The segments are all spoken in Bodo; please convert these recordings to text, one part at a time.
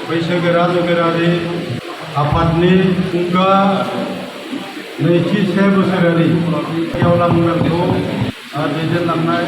बैसोगोरा नोगोरारि आफादनि फुंखा नैथि से बोसोरारि गेवलां मेलखौ दैदेनलांनाय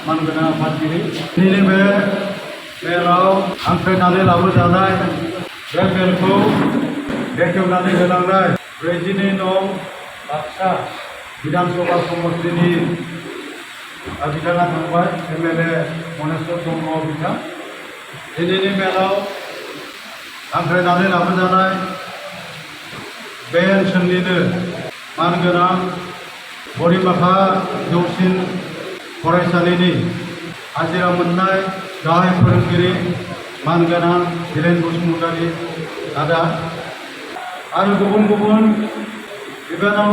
मानगोनां आफादगिरि दिनैनि बे मेलाव हांख्रायनानै लाबोजानाय बे मेलखौ बेखेवनानै होलांनाय 42 नं बाक्सा विधानसभा समष्टिनि बिथाङा थांबाय एमएलए मनेस्वर ब्रह्म बिथां दिनैनि मेलाव हांख्रायनानै लाबोजानाय बे ओनसोलनिनो मानगोनां बरिमाखा जौसिन फरायसालिनि हाजिरा मोननाय गाहाय फोरोंगिरि मानगोनां धीरेन बसुमतारी आदा आरो गुबुन गुबुन बिबानाव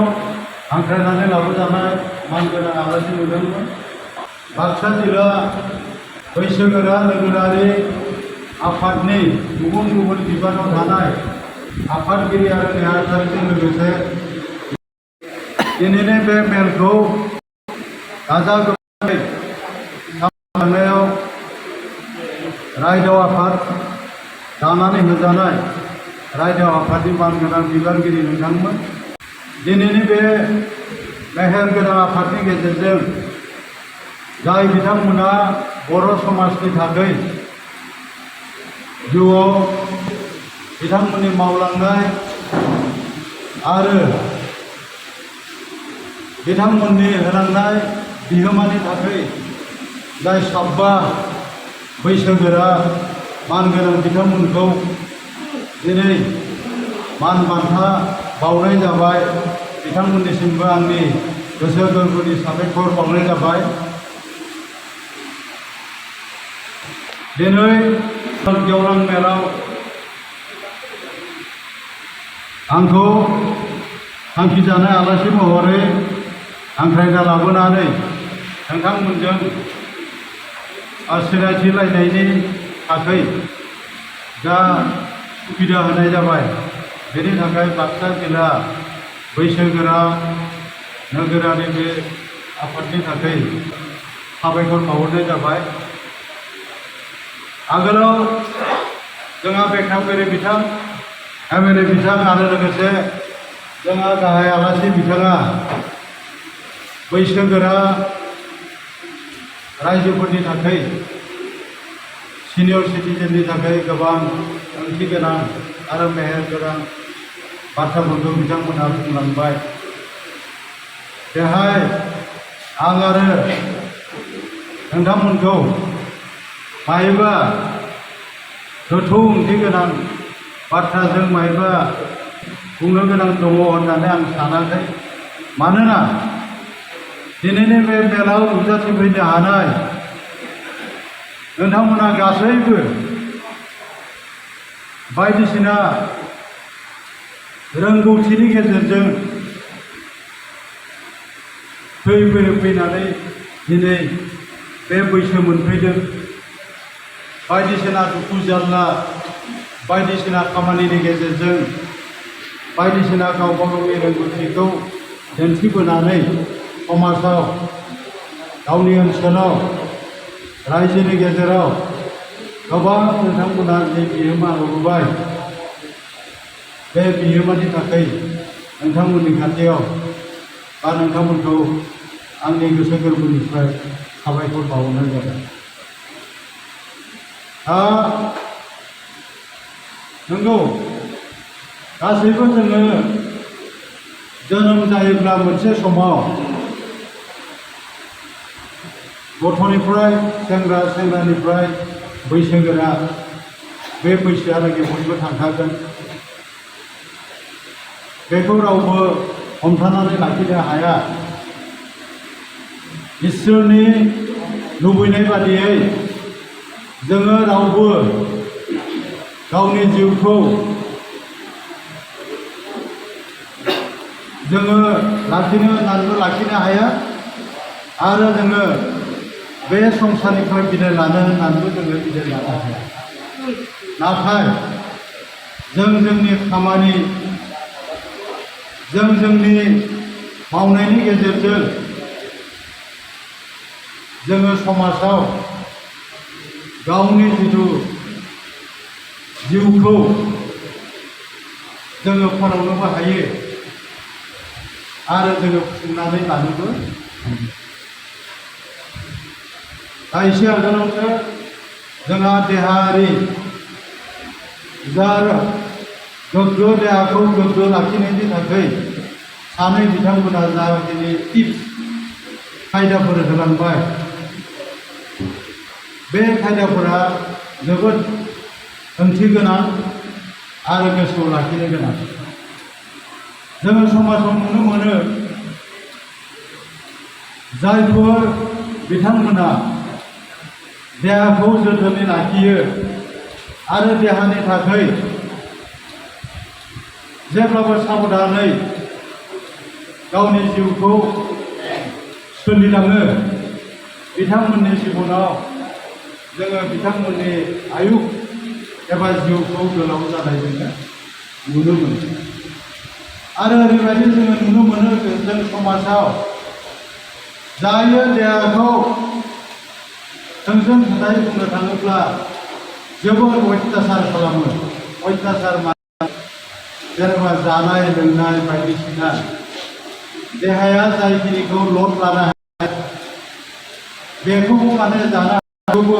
हांख्रायनानै लाबोजानाय मानगोनां आलासि नुदोंमोन। बाक्सा जिल्ला बैसोगोरा नोगोरारि आफादनि गुबुन गुबुन बिबानाव थानाय आफादगिरि आरो नेहाथारिजों लोगोसे दिनैनि बे मेलखौ गाजा गोमजायै सामलायनायाव रायजो आफाद दानानै होजानाय रायजो आफादनि मानगोनां बिबानगिरि नोंथांमोन दिनैनि बे मेहेरगोनां आफादनि गेजेरजों जाय बिथांमोना बर' समाजनि थाखाय जिउआव बिथांमोननि मावलांनाय आरो बिथांमोननि होलांनाय बिहोमानि थाखाय जाय साबा बैसोगोरा मानगोनां बिथांमोनखौ दिनै मान बान्था बावनाय जाबाय बिथांमोननिसिमबो आंनि गोसो गोरबोनि साबायखर बावनाय जाबाय। दिनै गेवलां मेलाव आंखौ थांखिजानाय आलासि महरै हांख्रायना लाबोनानै नोंथांमोनजों सिनायथिलायनायनि थाखाय जा सुबिदा होनाय जाबाय बेनि थाखाय बाक्सा जिल्ला बैसोगोरा नोगोरारि बे आफादनि थाखाय साबायखर बावहरनाय जाबाय। आगोलाव जोंहा बेखेवगिरि बिथां एमएलए बिथां आरो लोगोसे जोंहा गाहाय आलासि बिथाङा बैसोगोरा रायजोफोरनि थाखाय सिनियर सिटिजेननि थाखाय गोबां ओंथि गोनां आरो मेहेर गोनां बाथ्राफोरखौ बिथांमोनहा बुंलांबाय। बेहाय आं आरो नोंथांमोनखौ मायबा गोथौ ओंथि गोनां बाथ्राजों मायबा बुंनो गोनां दङ होननानै आं सानाखै। मानोना दिनैनि बे मेलाव नुजाथिफैनो हानाय नोंथांमोना गासैबो बायदिसिना रोंगौथिनि गेजेरजों फैनानै दिनै बे बैसो मोनफैदों। बायदिसिना दुखु जारला बायदिसिना खामानिनि गेजेरजों बायदिसिना गावबा गावनि रोंगौथिखौ दिन्थिबोनानै समाजाव गावनि ओनसोलाव रायजोनि गेजेराव गोबां नोंथांमोना जे बिहोमा होबोबाय बे बिहोमानि थाखाय नोंथांमोननि खाथियाव बा नोंथांमोनखौ आंनि गोसो गोरबोनिफ्राय साबायखर बावहरनाय जाबाय। नंगौ गासैबो जोङो जोनोम जायोब्ला मोनसे समाव गथ'निफ्राय सेंग्रानिफ्राय बैसोगोरा बे बैसोआलागै बयबो थांखागोन। बेखौ रावबो हमथानानै लाखिनो हाया। इसोरनि लुबैनाय बादियै जोङो रावबो गावनि जिउखौ जोङो लाखिनो हाया आरो जोङो बे संसारनिफ्राय बिदाय लानो होननानैबो जोङो बिदाय लानो हाया। नाथाय जों जोंनि खामानि जों जोंनि मावनायनि गेजेरजों जोङो समाजाव गावनि जिथु जिउखौ जोङो फोलावनोबो हायो आरो जोङो खुंनानै लानोबो दा एसे आगोलावसो जोंहा देहायारि गोग्गो देहाखौ गोग्गो लाखिनायनि थाखाय सानै बिथांमोना जाखिनि टिप्स खायदाफोर होलांबाय बे खायदाफोरा जोबोद ओंथि गोनां आरो गोसोआव लाखिनो गोनां। जोङो समाजाव नुनो मोनो जायफोर बिथांमोना देहाखौ जोथोनै लाखियो आरो देहानि थाखाय जेब्लाबो साबधानै गावनि जिउखौ सोलिलाङो बिथांमोननि जिबनाव जोङो बिथांमोननि आयु एबा जिउखौ गोलाव जानाय जोङो नुनो मोनो। आरो ओरैबायदि जोङो नुनो मोनो जों समाजाव जायो देहाखौ थोंजों खोथायै बुंनो थाङोब्ला जोबोद अयथासार खालामो। अयथासार जेनेबा जानाय लोंनाय बायदिसिना देहाया जायखिनिखौ लड लानो हाया बेखौबो माने जानो हागौबो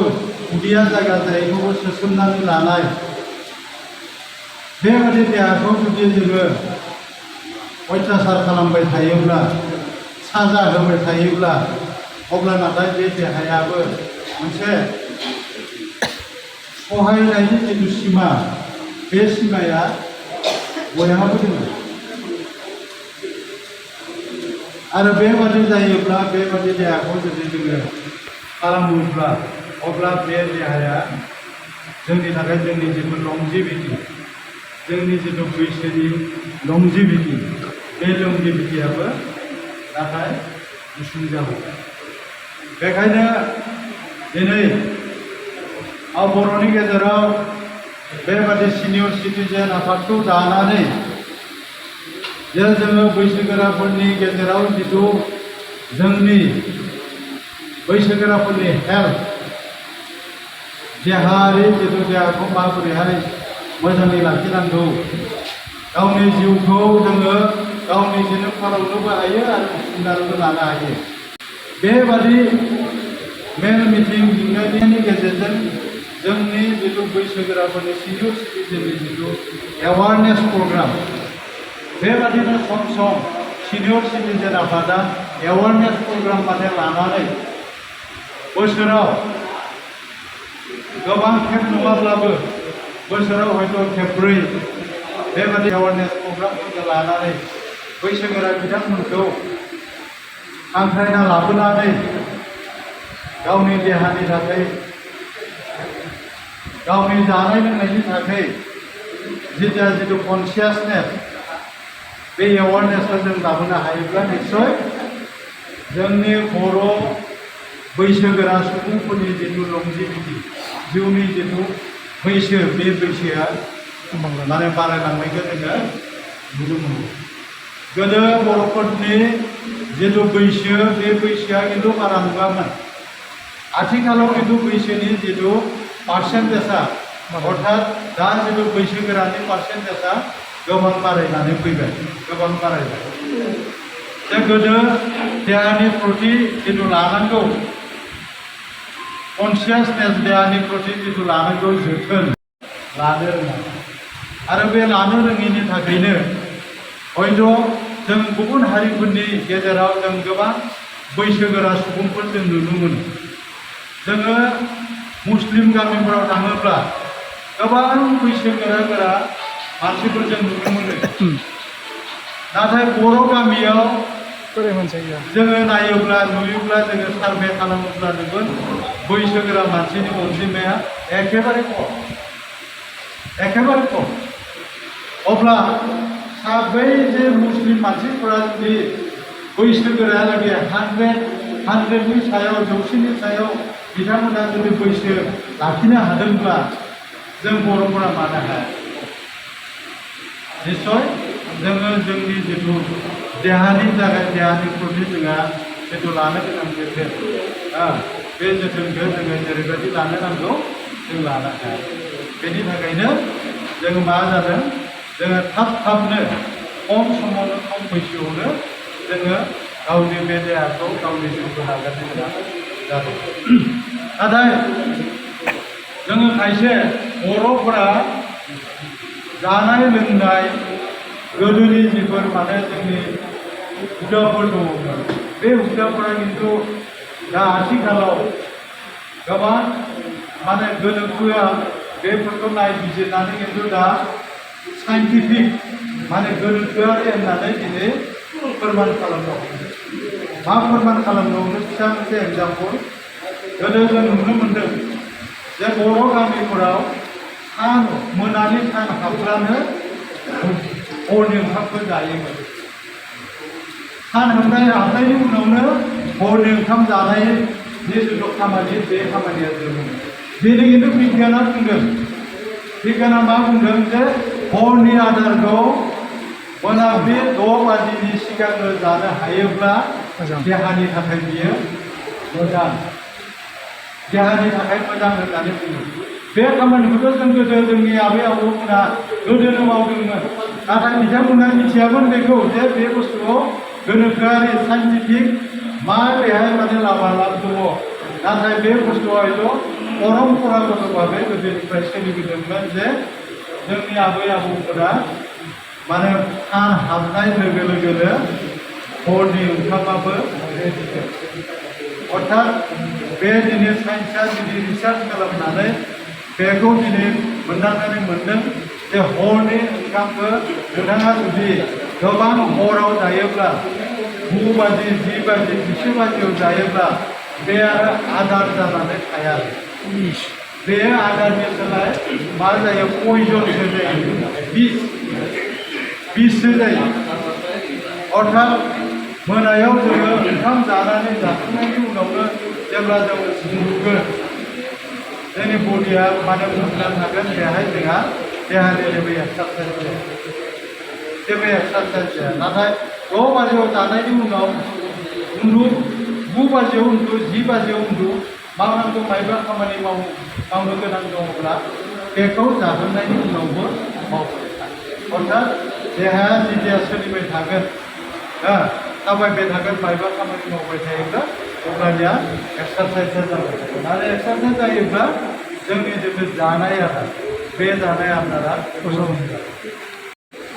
उदैया जायगा जायखौबो सोसननानै लानाय बेबायदि देहाखौ जुदि जोङो अयथासार खालामबाय थायोब्ला साजा होबाय थायोब्ला अब्ला नाथाय बे देहायाबो मोनसे सहायनायनि जिथु सिमा बे सिमाया बयहाबो दङ आरो बेबादि जायोब्ला बेबादि देहाखौ जुदि जोङो खालामोब्ला अब्ला बे देहाया जोंनि थाखाय जोंनि जिथु लंजिभिटि जोंनि जिथु बैसोनि लंजिभिटि बे लंजिभिटियाबो नाथाय गुसुं जागोन। बेखायनो दिनै बर'नि गेजेराव बेबादि सिनियर सिटिजेन आफादखौ दानानै जे जोङो बैसोगोराफोरनि गेजेराव जिथु जोंनि बैसोगोराफोरनि हेल्थ देहायारि जिथु देहाखौ माबोरैहाय मोजाङै लाखिनांगौ गावनि जिउखौ जोङो गावनि जिनो फोलावनोबो हायो आरो खुंनानैबो लानो हायो। बेबादि मेल मिटिं खुंनायनि गेजेरजों जोंनि जिथु बैसोगोराफोरनि सिनियर सिटिजेननि जिथु एवारनेस प्रग्राम बेबादिनो सम सम सिनियर सिटिजेन आफादा एवारनेस प्रग्राम माने लानानै बोसोराव गोबां खेब नङाब्लाबो बोसोराव हयथ' खेबब्रै बेबादि एवारनेस प्रग्रामफोरखौ लानानै बैसोगोरा बिथांमोनखौ हांख्रायना लाबोनानै गावनि देहानि थाखाय गावनि जानाय लोंनायनि थाखाय जिथु कनसियासनेस बे एवारनेसखौ जों लाबोनो हायोब्ला निस्सय जोंनि बर' बैसोगोरा सुबुंफोरनि जिथु लंजिभिटि जिउनि जिथु बैसो बे बैसोआ माने बारायलांनायखौ जोङो नुनो मोनो। गोदो बर'फोरनि जिथु बैसो बे बैसोआ खिन्थु बारा नङामोन। आथिखालाव खिन्थु बैसोनि जिथु पार्सेन्टेजआ अर्थात दा जिथु बैसोगोरानि पार्सेन्टेजआ गोबां बारायनानै फैबाय गोबां बारायबाय। दा गोदो देहानि प्रति जिथु लानांगौ कनसियासनेस देहानि प्रति जिथु लानांगौ जोथोन लानो रोङा आरो बे लानो रोङिनि थाखायनो हयथ' जों गुबुन हारिफोरनि गेजेराव जों गोबां बैसोगोरा सुबुंफोर जों नुनो मोनो। जोङो मुस्लिम गामिफोराव थाङोब्ला गोबां बैसोगोरा मानसिफोर जों नुनो मोनो। नाथाय बर' गामियाव जोङो नायोब्ला नुयोब्ला जोङो सार्भे खालामोब्ला नुगोन बैसोगोरा मानसिनि अनजिमाया एखेबारे खम। अब्ला बै जे मुस्लिम मानसिफोरा जुदि बैसोगोरायालागै 100नि सायाव 100नि सायाव बिथांमोना जुदि बैसो लाखिनो हादोंब्ला जों बर'फोरा मानो हाया? निस्सय जोङो जोंनि जिथु देहानि प्रति जोंहा जिथु लानो गोनां जोथोन बे जोथोनखौ जोङो जेरैबायदि लानो नांगौ जों लानो हाया। बेनि थाखायनो जोङो मा जादों जोङो थाबनो खम समावनो खम बैसोआवनो जोङो गावनि बे देहाखौ गावनि जिउखौ नागारनो गोनां जादों। नाथाय जोङो खायसे बर'फोरा जानाय लोंनाय गोदोनि जिफोर माने जोंनि हुदाफोर दङमोन बे हुदाफोरा खिन्थु दा आथिखालाव गोबां माने गोनोखोआ बेफोरखौ नायबिजिरनानै खिन्थु दा साइन्टिफिक माने गोनोखोआरि होननानै दिनै फोरमान खालामदों। मा फोरमान खालामदों फिसा मोनसे एग्जाम्पल गोदो जों नुनो मोन्दों जे बर' गामिफोराव मोनानि सान हाबब्लानो हरनि ओंखामखौ जायोमोन। सान हाबनायनि उनावनो हरनि ओंखाम जानाय जिथु खामानि बे खामानिया जोबोमोन। दिनै खिन्थु बिगियाना बुंदों बिगियाना मा बुंदों जे हरनि आदारखौ मोनाबिलि 6 बाजिनि सिगांनो जानो हायोब्ला देहानि थाखाय बियो मोजां देहानि थाखाय मोजां होननानै बुङो। बे खामानिखौथ' जों गोदो जोंनि आबै आबौमोना गोदोनो मावदोंमोन। नाथाय बिथांमोना मिथियामोन बेखौ जे बे बुस्थुआव गोनोखोआरि साइन्टिफिक मा बेहाय माने लाबा लाब दङ। नाथाय बे बुस्थुआ हयथ' परम्परागत भाबै गोदोनिफ्राय सोलिबोदोंमोन जे जोंनि आबै आबौफोरा माने सान हाबनाय लोगो लोगोनो हरनि ओंखामाबो रेडि। अर्थात बे दिनै साइन्सआ जुदि रिसार्च खालामनानै बेखौ दिनै मोनदांनानै मोन्दों जे हरनि ओंखामखौ नोंथाङा जुदि गोबां हराव जायोब्ला 9 बाजि 10 बाजि 11 बाजियाव जायोब्ला बे आरो आदार जानानै थाया। बे आदारनि सोलाय मा जायो पयजनसो जायो बिससो जायो। अर्थात मोनायाव जोङो ओंखाम जानानै जाखांनायनि उनावनो जेब्ला जों उन्दुगोन जोंनि बडिया माने उन्दुनानै थागोन बेहाय जोंहा देहानि जेबो एक्सारसाइज जाया नाथाय 6 बाजियाव जानायनि उनाव 9 बाजियाव उन्दु 10 बाजियाव उन्दु मावनांगौ मायबा खामानि मावनो गोनां दङब्ला बेखौ जाखांनायनि उनावबो मावबाय था। अर्थात देहाया जेथिया सोलिबाय थागोन थाबायबाय थागोन मायबा खामानि मावबाय थायोब्ला अब्लानिया एक्सारसाइजआ जाबाय थागोन। आरो एक्सारसाइज जायोब्ला जोंनि जिथु जानाय आदार बे जानाय आदारा मोजां जागोन।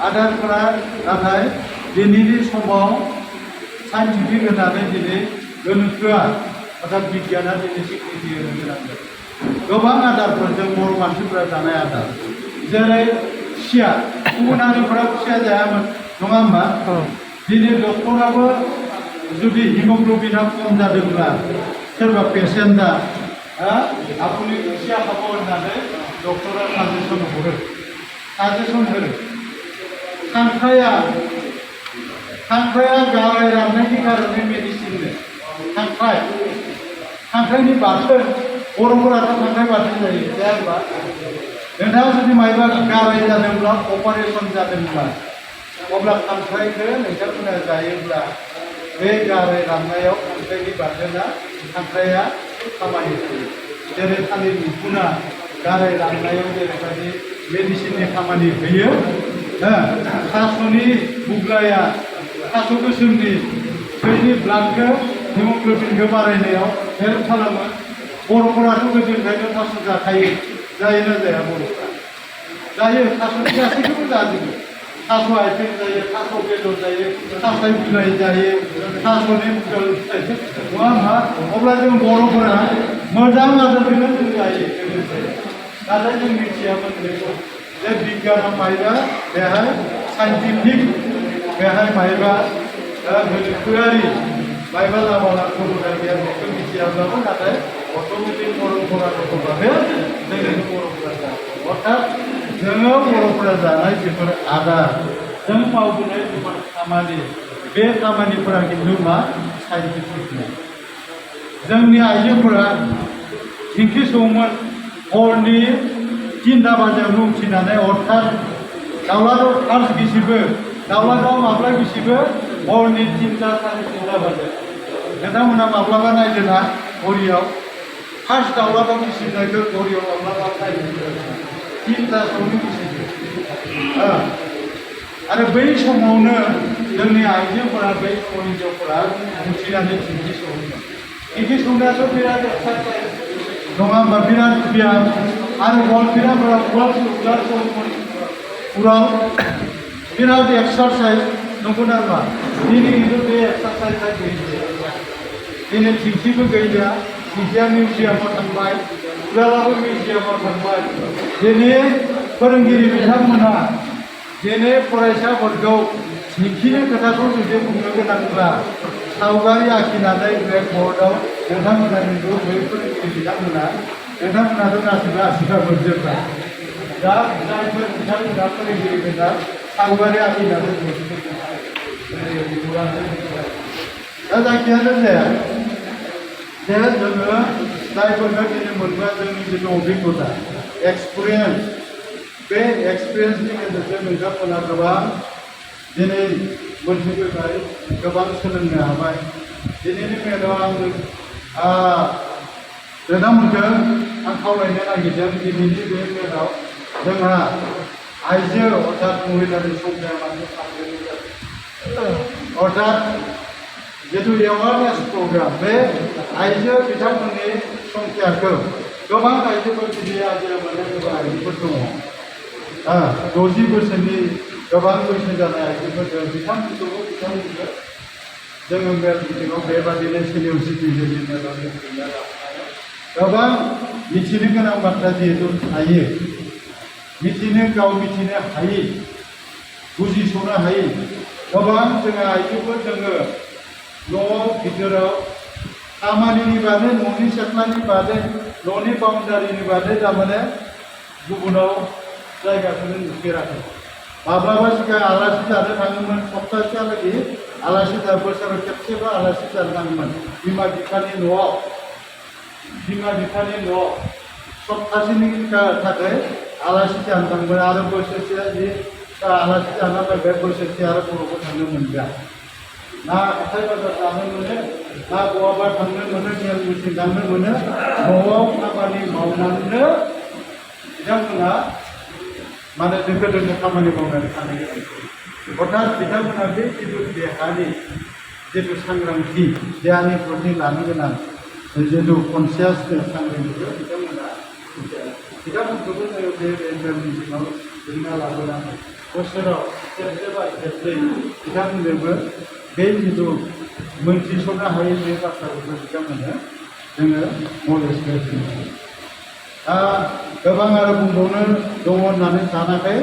आदारफोरा नाथाय दिनैनि समाव साइन्टिफिक होननानै दिनै गोनोखोआ अर्थात बिगियाना दिनै स्वीकृति होनो गोनां जादों। गोबां आदारफोर जों बर' मानसिफोरा जानाय आदार जेरै खुसिया गुबुन हारिफोरा खुसिया जायामोन नङा होमबा? दिनै डक्टराबो जुदि हिमग्ल'बिना खम जादोंब्ला सोरबा पेसेन्टआ आपुनि खुसिया खाबो होननानै डक्टरा साजेसन होनो। खांख्राइया गाराय राननायनि कारणे मेडिसिननो खांख्राइनि बाथोन बर'फोराथ' खांख्राइ बाथोन जाया होनबा? नोंथाङा जुदि मायबा गाराय जादोंब्ला अपारेसन जादोंब्ला अब्ला खांख्राइखौ नोंथांमोना जायोब्ला बे गाराय राननायाव खांख्राइया खामानि होयो। जेरै थालिर मैखुना गाराय राननायाव जेरैबायदि मेडिसिननि खामानि होयो थास'नि बुग्लाया थास' गोसोमनि थैनि ब्लाडखौ हिमग्ल'बिनखौ बारायनायाव हेल्प खालामो। बर'फोराथ' गोदोनिफ्रायनो थास' जाखायो जायोना जाया बर'फ्रा? जायो थास'नि गासैखौबो जाजोबो। थास' आथिं जायो थास' बेदर जायो थास' बिलाइ जायो थास'नि बुगाल जायो नङा होमबा? अब्ला जों बर'फोरा मोजां आदारखौनो जों जायो गोदोनिफ्राय। नाथाय जों मिथियामोन बेखौ जे बिगियाना मायबा बेहाय साइन्टिफिक बेहाय मायबा गोनोखोआरि मायबा लामा लाबोनाय गैया बेखौ मिथियाब्लाबो नाथाय अट'मेटिक परम्परागत भाबै जोंनि बर'फोरा जायो। अर्थात जोङो बर'फोरा जानाय बेफोर आदार जों मावबोनाय बेफोर खामानि बे खामानिफोरा खिन्थु मा साइन्टिफिक नङा। जोंनि आइजोफोरा दिंखि सौवोमोन हरनि 3टा बाजियावनो उथिनानै अर्थात दाउला दाउ फार्स्ट गिसिबो दाउला दाउ माब्ला गिसिबो हरनि 3टा 3:30 बाजियाव। नोंथांमोना माब्लाबा नायदोंना घरियाव फार्स्ट दाउला दाउ गिसिबनायखौ घरियाव माब्लाबा नायदों 3टासोआवनो गिसिबो आरो बै समावनो जोंनि आइजोफोरा बै समाव हिन्जावफोरा उथिनानै थिंखि सौयोमोन थिंखि सौनायाथ' बिराद एक्सारसाइज नङा होमबा बिराद ब्याम आरो उवालफोराव उवाल सौयोमोन उराव बिराद एक्सारसाइज नंगौना नङा दिनै खिन्थु बे एक्सारसाइजआ गैलिया दिनै थिंखिबो गैलिया थिंखिया मिउजियामाव थांबाय उरालाबो मिउजियामाव थांबाय दिनै फोरोंगिरि बिथांमोना दिनै फरायसाफोरखौ थिंखिनि खोथाखौ जुदि बुंनो गोनांब्ला सावगारि आखिनानै ब्लेकबर्डआव नोंथांमोना नोंगौ बै फोरोंगिरि नोंथांमोनाथ' गासिबो आसिबा मोनजोब्बाय दा जायफोर बिथांमोना फोरोंगिरिफोरा सावगारि आखिनानै दा जायखियानो जाया जे जोङो जायफोरनो दिनै मोनबा जोंनि जिथु अभिज्ञता एक्सपिरियेन्स बे एक्सपिरियेन्सनि गेजेरजों नोंथांमोना गोबां दिनै मोनथिबोबाय गोबां सोलोंनो हाबाय दिनैनि मेलाव नोंथांमोनखौ आं खावलायनो नागिरदों दिनैनि बे मेलाव जोंहा आइजो अर्थात महिलानि संख्याया माने सानदों अर्थात जितु एवारनेस प्रग्राम बे आइजो बिथांमोननि संख्याखौ गोबां आइजोफोर दिनै आजिरा मोननाय गोबां आइजोफोर दङ 60 बोसोरनि गोबां बैसो जानाय आइजोफोर दं बिथांमोनखौ जोङो मेल मिटिङाव बेबादिनो सिनियर सिटिजेननि मेलाव गोबां मिथिनो गोनां बाथ्रा जिहेतु थायो गाव मिथिनो हायि बुजिस'नो हायि गोबां जोङो आइजोफोर जोङो न'आव भितराव खामानिनि बादै न'नि सेथ्लानि बादै न'नि बाउन्डारिनि बादै थारमाने गुबुनाव जायगाखौनो नुफेराखै माब्लाबा सिगां आलासि जानो थाङोमोन सप्तासेहालागै आलासि बोसोराव खेबसेबो आलासि जानो थाङोमोन बिमा बिफानि न'आव सप्तासेनि थाखाय आलासि जानो थांबाय आरो बोसोरसेया जि आलासि जाना फैबाय बोसोरसे आरो बर'खौ थांनो मोनलिया ना हाथाय बाजार जानो मोनो ना बहाबा थांनो मोनो मेल मिटिं थांनो मोनो न'आव खामानि मावनानैनो बिथांमोना माने दोखो दोखो खामानि मावनानै थानो गोनां अर्थात बिथांमोना बे जिथु देहानि जिथु सांग्रांथि देहानि प्रति लानो गोनां जिथु कनसियासनेस सांग्रांथिखौ बिथांमोनखौबो जोङो बे मेल मिटिङाव लिंना लाबोनानै बोसोराव खेबसे बा खेबनै बिथांमोननोबो बे जिथु मोनथिस'नो हायै बे बाथ्राफोरखौ बिथांमोननो जोङो नलेज होयो गोबां आरो बुंबावनो दङ होननानै सानाखै